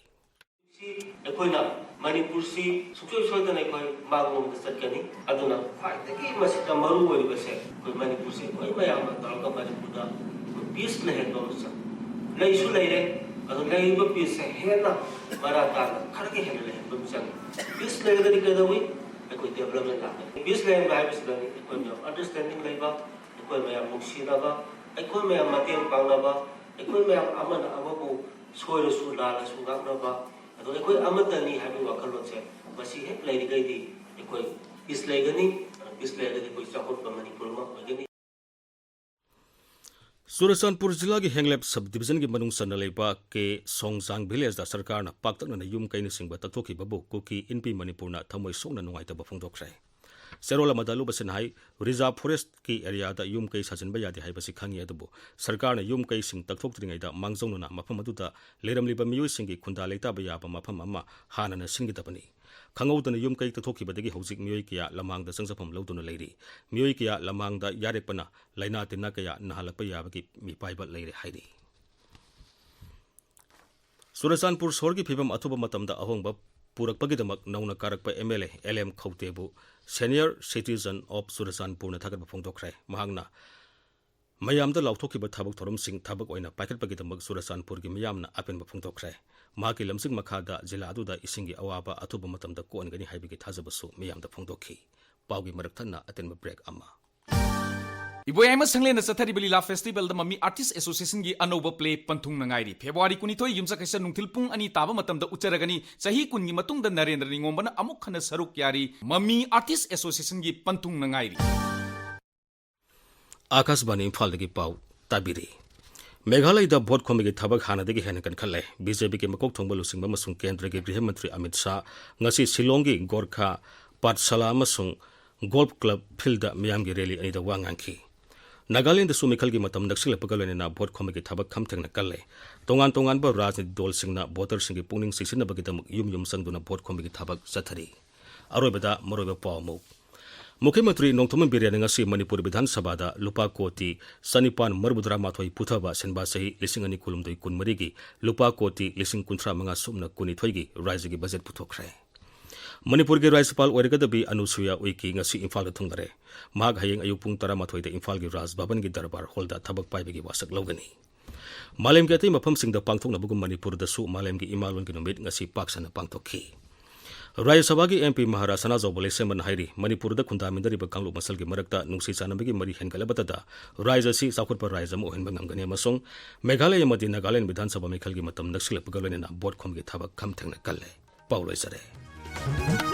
ꯑꯩꯈꯣꯏꯅ ꯃꯅꯤꯄꯨꯔꯁꯤ ꯁꯨꯡꯁꯣꯏ ꯁꯣꯏꯗꯅ ꯑꯩꯈꯣꯏ ꯃꯥꯡꯂꯣꯝꯗ ꯆꯠꯀꯅꯤ꯫ ꯑꯗꯨꯅ ꯈ꯭ꯋꯥꯏꯗꯒꯤ ꯃꯁꯤꯗ ꯃꯔꯨ ꯑꯣꯏꯔꯤꯕꯁꯦ ꯑꯩꯈꯣꯏ ꯃꯅꯤꯄꯨꯔꯁꯦ ꯑꯩꯈꯣꯏ ꯃꯌꯥꯝꯅ ꯇꯧꯔꯒ ꯃꯅꯤꯄꯨꯔꯗ ꯑꯩꯈꯣꯏ ꯄꯤꯁ ꯂꯩꯍꯟꯕ ꯑꯃ ꯆꯪꯉꯤ꯫ ꯂꯩꯁꯨ ꯂꯩꯔꯦ꯫ ꯑꯗꯣ ꯂꯩꯔꯤꯕ ꯄꯤꯁꯁꯦ ꯍꯦꯟꯅ ꯃꯔꯥ ꯇꯥꯅ ꯈꯔꯒ ꯍꯦꯟꯅ ꯂꯩꯍꯟꯕ ꯑꯃ ꯆꯪꯉꯤ꯫ ꯄꯤꯁ ꯂꯩꯔꯒꯗꯤ ꯀꯩꯗꯧꯏ? ꯑꯩꯈꯣꯏ ꯗꯦꯕꯂꯞꯃꯦꯟ ꯂꯥꯛꯀꯅꯤ꯫ ꯄꯤꯁ ꯂꯩꯍꯟꯕ ꯍꯥꯏꯕꯁꯤꯗꯅꯤ ꯑꯩꯈꯣꯏ ꯃꯌꯥꯝ ꯑꯟꯗꯔꯁ꯭ꯇꯦꯟꯗꯤꯡ ꯂꯩꯕ, ꯑꯩꯈꯣꯏ ꯃꯌꯥꯝ ꯅꯨꯡꯁꯤꯅꯕ, ꯑꯩꯈꯣꯏ ꯃꯌꯥꯝ ꯃꯇꯦꯡ ꯄꯥꯡꯅꯕ, ꯑꯩꯈꯣꯏ ꯃꯌꯥꯝ ꯑꯃꯅ ꯑꯃꯕꯨ ꯁꯣꯏꯔꯁꯨ ꯂꯥꯜꯂꯁꯨ ꯉꯥꯛꯅꯕ, ꯑꯗꯣ ꯑꯩꯈꯣꯏ ꯑꯃꯠꯇꯅꯤ ꯍꯥꯏꯕꯒꯤ ꯋꯥꯈꯜꯂꯣꯟꯁꯦ, ꯃꯁꯤ ꯍꯦꯛ ꯂꯩꯔꯤꯈꯩꯗꯤ ꯑꯩꯈꯣꯏ ꯄꯤꯁ ꯂꯩꯒꯅꯤ꯫ ꯑꯗꯣ ꯄꯤꯁ ꯂꯩꯔꯒꯗꯤ ꯑꯩꯈꯣꯏ ꯆꯥꯎꯈꯠꯄ ꯃꯅꯤꯄꯨꯔ ꯑꯃ ꯑꯣꯏꯒꯅꯤ꯫ ꯆꯨꯔꯆꯥꯟꯄꯨꯔ ꯖꯤꯂꯥꯒꯤ ꯍꯦꯡꯂꯦꯞ ꯁꯕ ꯗꯤꯕꯤꯖꯟꯒꯤ ꯃꯅꯨꯡ ꯆꯟꯅ ꯂꯩꯕ ꯀꯦ ꯁꯣꯡꯖꯥꯡ ꯚꯤꯂꯦꯖꯇ ꯁꯔꯀꯥꯔꯅ ꯄꯥꯛꯇꯛꯅꯅ ꯌꯨꯝ ꯀꯩꯅꯆꯤꯡꯕ ꯇꯛꯊꯣꯛꯈꯤꯕꯕꯨ ꯀꯨꯀꯤ ꯏꯟꯄꯤ ꯃꯅꯤꯄꯨꯔꯅ ꯊꯃꯣꯏ ꯁꯣꯛꯅ ꯅꯨꯡꯉꯥꯏꯇꯕ ꯐꯣꯡꯗꯣꯛꯈ꯭ꯔꯦ꯫ ꯆꯦꯔꯣꯜ ꯑꯃꯗ ꯂꯨꯕꯁꯤꯡꯅ ꯍꯥꯏ, ꯔꯤꯖꯥꯔꯚ ꯐꯣꯔꯦꯁ꯭ꯠꯀꯤ ꯑꯦꯔꯤꯌꯥꯗ ꯌꯨꯝ ꯀꯩ ꯁꯥꯖꯤꯟꯕ ꯌꯥꯗꯦ ꯍꯥꯏꯕꯁꯤ ꯈꯪꯉꯤ, ꯑꯗꯨꯕꯨ ꯁꯔꯀꯥꯔꯅ ꯌꯨꯝ ꯀꯩꯁꯤꯡ ꯇꯛꯊꯣꯛꯇ꯭ꯔꯤꯉꯩꯗ ꯃꯥꯡꯖꯧꯅꯅ ꯃꯐꯝ ꯑꯗꯨꯗ ꯂꯩꯔꯝꯂꯤꯕ ꯃꯤꯑꯣꯏꯁꯤꯡꯒꯤ ꯈꯨꯟꯗꯥ ꯂꯩꯇꯥꯕ ꯌꯥꯕ ꯃꯐꯝ ꯑꯃ ꯍꯥꯟꯅꯅ ꯁꯤꯟꯒꯗꯕꯅꯤ꯫ ꯈꯪꯍꯧꯗꯅ ꯌꯨꯝ ꯀꯩ ꯇꯛꯊꯣꯛꯈꯤꯕꯗꯒꯤ ꯍꯧꯖꯤꯛ ꯃꯤꯑꯣꯏ ꯀꯌꯥ ꯂꯃꯥꯡꯗ ꯆꯪꯖꯐꯝ ꯂꯧꯗꯨꯅ ꯂꯩꯔꯤ꯫ ꯃꯤꯑꯣꯏ ꯀꯌꯥ ꯂꯃꯥꯡꯗ ꯌꯥꯔꯦꯛꯄꯅ ꯂꯥꯏꯅꯥ ꯇꯤꯟꯅꯥ ꯀꯌꯥ ꯅꯥꯍꯜꯂꯛꯄ ꯌꯥꯕꯒꯤ ꯃꯤꯄꯥꯏꯕ ꯂꯩꯔꯦ ꯍꯥꯏꯔꯤ꯫ ꯆꯨꯔꯆꯥꯟꯄꯨꯔ ꯁꯍꯔꯒꯤ ꯐꯤꯕꯝ ꯑꯊꯨꯕ ꯃꯇꯝꯗ ꯑꯍꯣꯡꯕ ꯄꯨꯔꯛꯄꯒꯤꯗꯃꯛ ꯅꯧꯅ ꯀꯥꯔꯛꯄ M L A L M ꯈꯧꯇꯦꯕꯨ Senior Citizen of ꯆꯨꯔꯆꯥꯟꯄꯨꯔꯅ ꯊꯥꯒꯠꯄ ꯐꯣꯡꯗꯣꯛꯈ꯭ꯔꯦ꯫ ꯃꯍꯥꯛꯅ ꯃꯌꯥꯝꯗ ꯂꯥꯎꯊꯣꯛꯈꯤꯕ ꯊꯕꯛ ꯊꯧꯔꯝꯁꯤꯡ ꯊꯕꯛ ꯑꯣꯏꯅ ꯄꯥꯏꯈꯠꯄꯒꯤꯗꯃꯛ ꯆꯨꯔꯆꯥꯟꯄꯨꯔꯒꯤ ꯃꯤꯌꯥꯝꯅ ꯑꯄꯦꯟꯕ ꯐꯣꯡꯗꯣꯛꯈ꯭ꯔꯦ꯫ ꯃꯍꯥꯛꯀꯤ ꯂꯝꯖꯤꯡ ꯃꯈꯥꯗ ꯖꯤꯂꯥ ꯑꯗꯨꯗ ꯏꯁꯤꯡꯒꯤ ꯑꯋꯥꯕ ꯑꯊꯨꯕ ꯃꯇꯝꯗ ꯀꯣꯛꯍꯟꯒꯅꯤ ꯍꯥꯏꯕꯒꯤ ꯊꯥꯖꯕꯁꯨ ꯃꯤꯌꯥꯝꯗ ꯐꯣꯡꯗꯣꯛꯈꯤ꯫ ꯄꯥꯎꯒꯤ ꯃꯔꯛ ꯊꯠꯅ ꯑꯇꯦꯟꯕ ꯕ꯭ꯔꯦꯛ ꯑꯃ꯫ ꯏꯕꯣꯌꯥꯏꯃ ꯁꯪꯂꯦꯟꯗ ꯆꯠꯊꯔꯤꯕ ꯂꯤꯂꯥ ꯐꯦꯁꯇꯤꯚꯦꯜꯗ ꯃꯃꯤ ꯑꯥꯔꯇꯤꯁ ꯑꯦꯁꯣꯁꯤꯌꯦꯁꯟꯒꯤ ꯑꯅꯧꯕ ꯄ꯭ꯂꯦ ꯄꯟꯊꯨꯡꯅ ꯉꯥꯏꯔꯤ꯫ ꯐꯦꯕ꯭ꯔꯨꯋꯥꯔꯤ ꯀꯨꯟꯅꯤꯊꯣꯏ ꯌꯨꯝꯁꯀꯩꯁ ꯅꯨꯡꯊꯤꯜ ꯄꯨꯡ ꯑꯅꯤ ꯇꯥꯕ ꯃꯇꯝꯗ ꯎꯠꯆꯔꯒꯅꯤ꯫ ꯆꯍꯤ ꯀꯨꯟꯒꯤ ꯃꯇꯨꯡꯗ ꯅꯔꯦꯟꯗ꯭ꯔ ꯅꯤꯉꯣꯝꯕꯅ ꯑꯃꯨꯛ ꯍꯟꯅ ꯁꯔꯨꯛ ꯌꯥꯔꯤ꯫ ꯃꯃꯤ ꯑꯥꯔꯇꯤꯁ ꯑꯦꯁꯣꯁꯤꯌꯦꯁꯟꯒꯤ ꯄꯟꯊꯨꯡꯅ ꯉꯥꯏꯔꯤ꯫ ꯑꯥꯀꯥꯁꯕꯥꯅꯤ ꯏꯝꯐꯥꯜꯗꯒꯤ ꯄꯥꯎ ꯇꯥꯕꯤꯔꯤ꯫ ꯃꯦꯘꯥꯂꯌꯗ ꯚꯣꯠ ꯈꯣꯝꯕꯒꯤ ꯊꯕꯛ ꯍꯥꯟꯅꯗꯒꯤ ꯍꯦꯟꯅ ꯀꯟꯈꯠꯂꯦ꯫ ꯕꯤ ꯖꯦ ꯄꯤꯒꯤ ꯃꯀꯣꯛ ꯊꯣꯡꯕ ꯂꯨꯆꯤꯡꯕ ꯑꯃꯁꯨꯡ ꯀꯦꯟꯗ꯭ꯔꯒꯤ ꯒ꯭ꯔꯤꯍ ꯃꯟꯇ꯭ꯔꯤ ꯑꯃꯤꯠ ꯁꯥꯍ ꯉꯁꯤ ꯁꯤꯂꯣꯡꯒꯤ ꯒꯣꯔꯈꯥ ꯄꯥꯠꯁꯥꯂꯥ ꯑꯃꯁꯨꯡ ꯒꯣꯜꯐ ꯀ꯭ꯂꯕ ꯐꯤꯜꯗ ꯃꯤꯌꯥꯝꯒꯤ ꯔꯦꯂꯤ ꯑꯅꯤꯗ ꯋꯥ ꯉꯥꯡꯈꯤ꯫ ꯅꯥꯒꯥꯂꯦꯟꯗꯁꯨ ꯃꯤꯈꯜꯒꯤ ꯃꯇꯝ ꯅꯛꯁꯤꯜꯂꯛꯄꯒ ꯂꯣꯏꯅꯅ ꯚꯣꯠ ꯈꯣꯝꯕꯒꯤ ꯊꯕꯛ ꯈꯝ ꯊꯦꯡꯅ ꯀꯜꯂꯦ꯫ ꯇꯣꯉꯥꯟ ꯇꯣꯉꯥꯟꯕ ꯔꯥꯖꯅꯤꯇꯤ ꯗꯜꯁꯤꯡꯅ ꯚꯣꯇꯔꯁꯤꯡꯒꯤ ꯄꯨꯛꯅꯤꯡ ꯆꯤꯡꯁꯤꯟꯅꯕꯒꯤꯗꯃꯛ ꯌꯨꯝ ꯌꯨꯝ ꯆꯪꯗꯨꯅ ꯚꯣꯠ ꯈꯣꯝꯕꯒꯤ ꯊꯕꯛ ꯆꯠꯊꯔꯤ꯫ ꯑꯔꯣꯏꯕꯗ ꯃꯔꯨꯑꯣꯏꯕ ꯄꯥꯎ ꯑꯃꯨꯛ꯫ ꯃꯨꯈ꯭ꯌ ꯃꯟꯇ꯭ꯔꯤ ꯅꯣꯡꯊꯣꯝꯕꯝ ꯕꯤꯔꯦꯟꯅ ꯉꯁꯤ ꯃꯅꯤꯄꯨꯔ ꯕꯤꯙꯥꯟ ꯁꯚꯥꯗ ꯂꯨꯄꯥ ꯀꯣꯇꯤ ꯆꯅꯤꯄꯥꯟ ꯃꯔꯤꯐꯨꯇꯔꯥ ꯃꯥꯊꯣꯏ ꯄꯨꯊꯕ ꯁꯦꯟꯕꯥ ꯆꯍꯤ ꯂꯤꯁꯤꯡ ꯑꯅꯤ ꯀꯨꯟꯍꯨꯝꯗꯣꯏ ꯀꯨꯟꯃꯔꯤꯒꯤ ꯂꯨꯄꯥ ꯀꯣꯇꯤ ꯂꯤꯁꯤꯡ ꯀꯨꯟꯊ꯭ꯔꯥ ꯃꯉꯥ ꯁꯨꯞꯅ ꯀꯨꯟꯅꯤꯊꯣꯏꯒꯤ ꯔꯥꯖ꯭ꯌꯒꯤ ꯕꯖꯦꯠ ꯄꯨꯊꯣꯛꯈ꯭ꯔꯦ꯫ ꯃꯅꯤꯄꯨꯔꯒꯤ ꯔꯥꯖ꯭ꯌꯄꯥꯜ ꯑꯣꯏꯔꯒꯗꯕꯤ ꯑꯅꯨꯁꯨꯌꯥ ꯎꯏꯀꯤ ꯉꯁꯤ ꯏꯝꯐꯥꯜꯗ ꯊꯨꯡꯂꯔꯦ꯫ ꯃꯍꯥꯛ ꯍꯌꯦꯡ ꯑꯌꯨꯛ ꯄꯨꯡ ꯇꯔꯥꯃꯥꯊꯣꯏꯗ ꯏꯝꯐꯥꯜꯒꯤ ꯔꯥꯖ ꯚꯕꯟꯒꯤ ꯗꯔꯕꯥꯔ ꯍꯣꯜꯗ ꯊꯕꯛ ꯄꯥꯏꯕꯒꯤ ꯋꯥꯁꯛ ꯂꯧꯒꯅꯤ꯫ ꯃꯥꯂꯦꯝꯒꯤ ꯑꯇꯩ ꯃꯐꯝꯁꯤꯡꯗ ꯄꯥꯡꯊꯣꯛꯅꯕꯒꯨꯝ ꯃꯅꯤꯄꯨꯔꯗꯁꯨ ꯃꯥꯂꯦꯝꯒꯤ ꯏꯃꯥ ꯂꯣꯟꯒꯤ ꯅꯨꯃꯤꯠ ꯉꯁꯤ ꯄꯥꯛ ꯁꯟꯅ ꯄꯥꯡꯊꯣꯛꯈꯤ꯫ ꯔꯥꯖ꯭ꯌ ꯁꯚꯥꯒꯤ ꯑꯦꯝ ꯄꯤ ꯃꯍꯥꯔꯥꯖ ꯁꯅꯥꯖꯥꯎꯕ ꯂꯩꯁꯦꯝꯕꯅ ꯍꯥꯏꯔꯤ, ꯃꯅꯤꯄꯨꯔꯗ ꯈꯨꯟꯗꯥꯃꯤꯟꯅꯔꯤꯕ ꯀꯥꯡꯂꯨꯞ ꯃꯁꯦꯜꯒꯤ ꯃꯔꯛꯇ ꯅꯨꯡꯁꯤ ꯆꯥꯟꯅꯕꯒꯤ ꯃꯔꯤ ꯍꯦꯟꯒꯠꯂꯕꯇꯗ ꯔꯥꯖ꯭ꯌ ꯑꯁꯤ ꯆꯥꯎꯈꯠꯄ ꯔꯥꯖ꯭ꯌ ꯑꯃ ꯑꯣꯏꯍꯟꯕ ꯉꯝꯒꯅꯤ ꯑꯃꯁꯨꯡ ꯃꯦꯘꯥꯂꯌ ꯑꯃꯗꯤ ꯅꯥꯒꯥꯂꯦꯟ ꯕꯤꯙꯥꯟ ꯁꯚꯥ ꯃꯤꯈꯜꯒꯤ ꯃꯇꯝ ꯅꯛꯁꯤꯜꯂꯛꯄꯒ ꯂꯣꯏꯅꯅ ꯚꯣꯠ ꯈꯣꯝꯒꯤ ꯊꯕꯛ ꯈꯝ ꯊꯦꯡꯅ ꯀꯜꯂꯦ꯫ ꯄꯥꯎ ꯂꯣꯏꯖꯔꯦ꯫